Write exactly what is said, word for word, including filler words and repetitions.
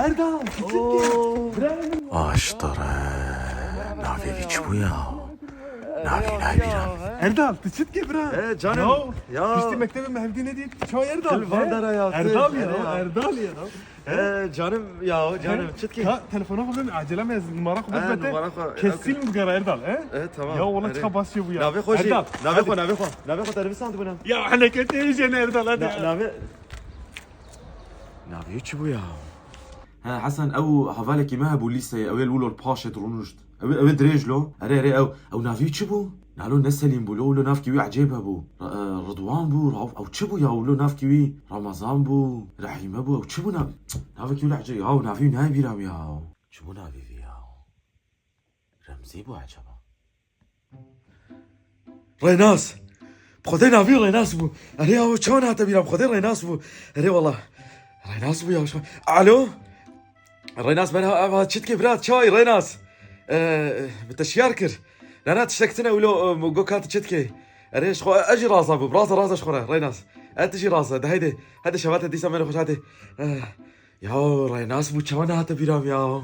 Erdal, tu çi dikî? Birayê min. Aştire. Navê wî çi bû ya? Navê wî nayê bîra min. Erdal, tu çi dikî bira? E, canım. Ya. Piştî mektebê me hevdî nedît. Çawa Erdal? Kil van dara ya, Erdal ya, Erdal ya. E, canım ya, canım, çi dikî? Ka, telefona xwe bim, acele me, numara xwe bim. E, bete. Numara xwe, kesin okey. Bugara Erdal, he? E, tamam. Ya, wala çiqa baş çê bû ya. Navê xwe jî, Erdal, navê xwe, navê xwe. Navê xwe te nivîsandibû ne? Ya, heneke tê jê ne Erdal, hadi. Na-, navê, navê çi bû ya? He, Hesen, ew hevalekî me hebû lîseyê, ew ê li wilo li paşê dirûnişt. Ew, ew ê dirêj lo. Erê, erê, ew, ew navî çi bû? Na lo ne Selîm bû, lo, lo navkî wî ecêb hebû. Re-, e, Ridwan bû, Rauf, ew çi bû ya? Lo navkî wî Ramazan bû, Rehîme bû, ew çi bû nav-, navekî wî ecêb, ya navî wî nayê bîra min ya. Çi bû navî vî ya? Remzî bû eceba? Rênas. Bi Xwedê navî Rênas bû. Erê ya, çawa nehate bîra min? Bi Xwedê Rênas bû. Erê wala. Rênas bû ya. Alo? Rênas, merhaba, çi dikê bira, çawa yî Rênas? E, bi te şiyar kir. Na, na, tiştek tune wilo, e, go kati çi dikê? Erê, ji xwe, ez jî raza bûm, raza, raza ji xwe re, Rênas. E, tu jî raza, de heyde, hadi şevate dîsa me xweş hadi. E, ya, Rênas bû, çawa nehate bîra min ya?